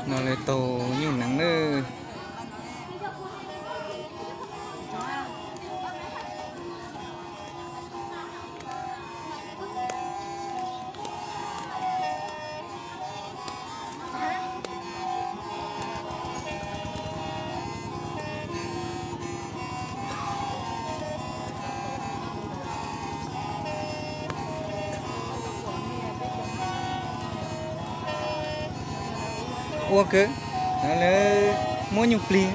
No lawv taug nyuj neev nawb. Ua kawg, lawv muab nyuj plig.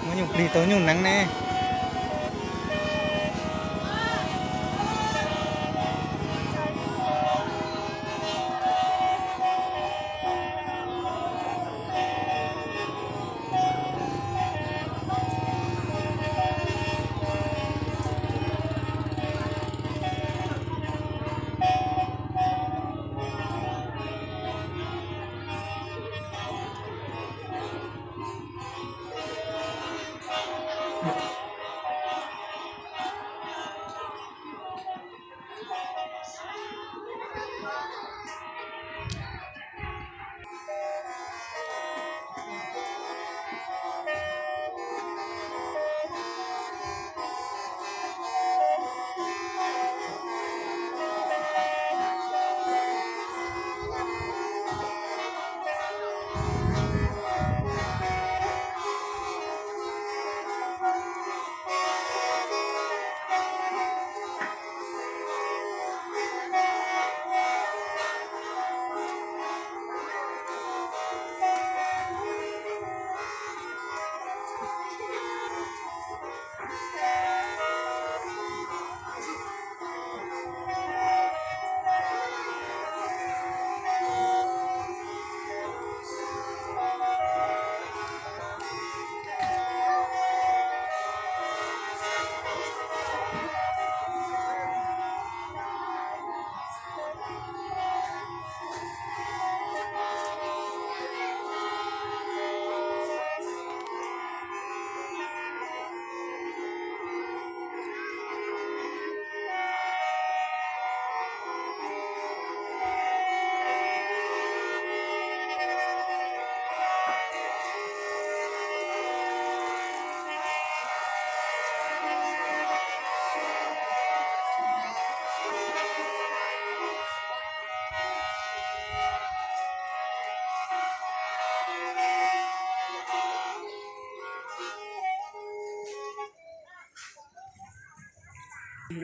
Muab nyuj plig taug nyuj neev ne.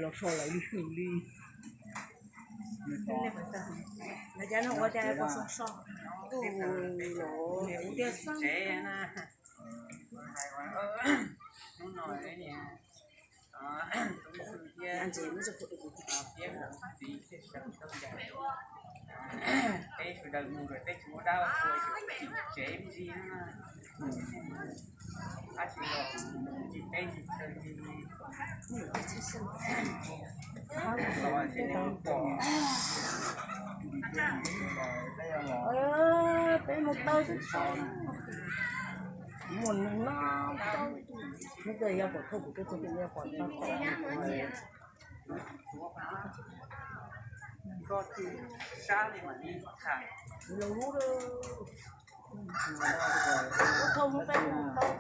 Los so lawv li hwm li. Lawv cov no ua cas puas so so. Tus los ua tiag xwb. Peb sawv daws mus lawm peb tsis muaj dab ua, tsev me ntsis na. Ab tsis los ntsis teb ntsis chaw li. Peb mus taw xwb, muaj neeg no taw. Neb tej yog pom thauj kuv tej txog tej yog pom tau. Koj tus sab li mam li tham. Los lub thauj mus peb mus tau.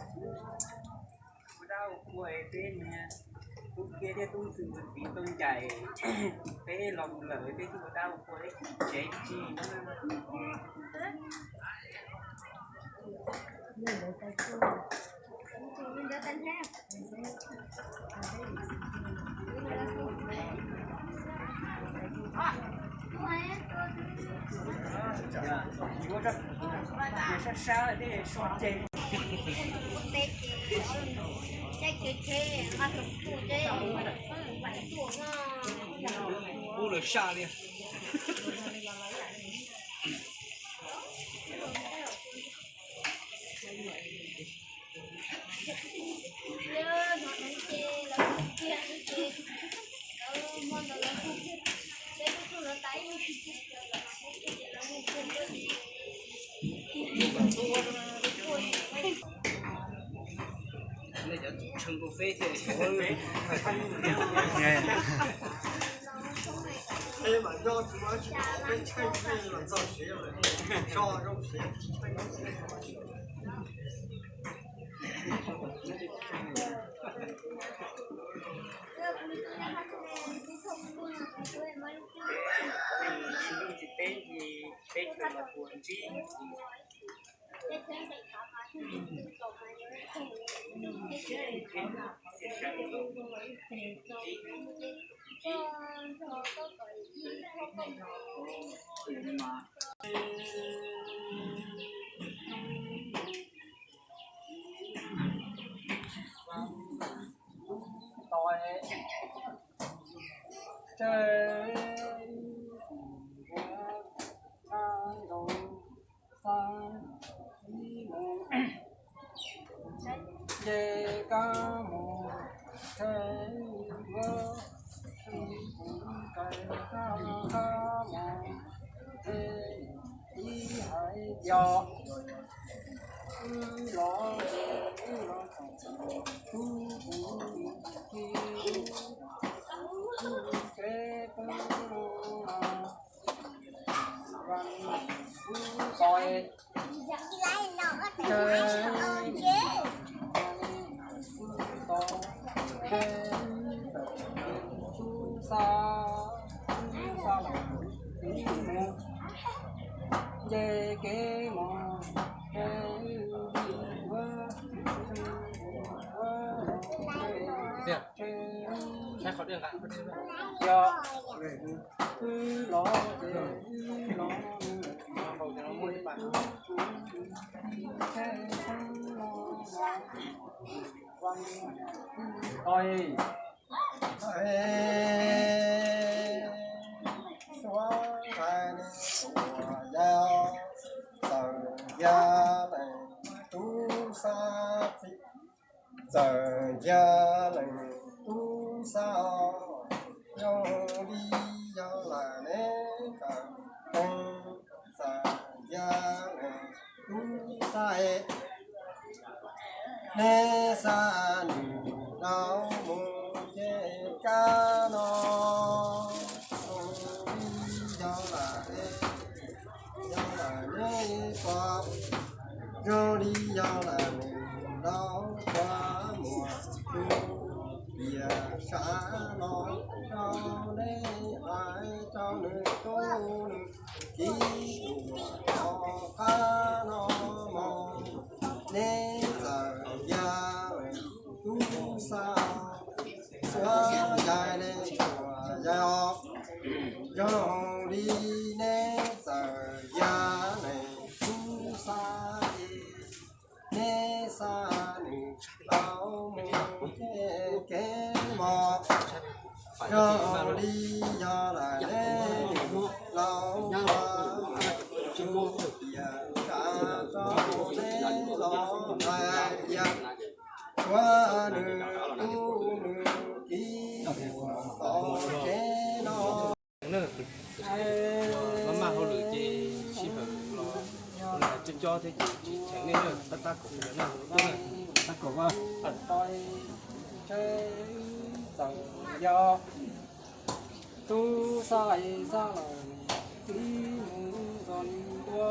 Kuv dab ua peb niag tub kiab thiab tub ntxwg mus txiv tau ncaim peb los mus lawm peb twb ua dab ua peb tsev tsis Ub lawv saj li. Nce kab mus, nce, kab mus, ib hais yog, wb los, wb los, wb, wb, wb, wb, wb, wb, wb, Txawm yog leej tub sab txij, txawm yog leej tub sab os, zoo li yog lam neb kawm teeb. Txawm yog leej tub sab es, neb xa nws rau mus nce kab no, zoo li yog lam neb, yog lam neb tua, zoo li yog lam nws rau tua mus tu tias sab no, rau neb hais rau nws tub nws kiv tus rau qab no mog. Neb txawm yog tub sab, xuav yais neb tsuas yog, zoo li neb txawm yog neb tub sab, neb xa nws tau mus nce kev mog, zoo li yog lam neb laus ua mus tias sab rau neb los hais tias, ua nws tub nws kiv mus tau kev no. Maj maj hauj lwm ces sij hawm los cov cov thiab ces tsis cheem nej na, tab tab kaum na, tab kaum. Txawm yog tub sab xab lawm, ib mus txog li ua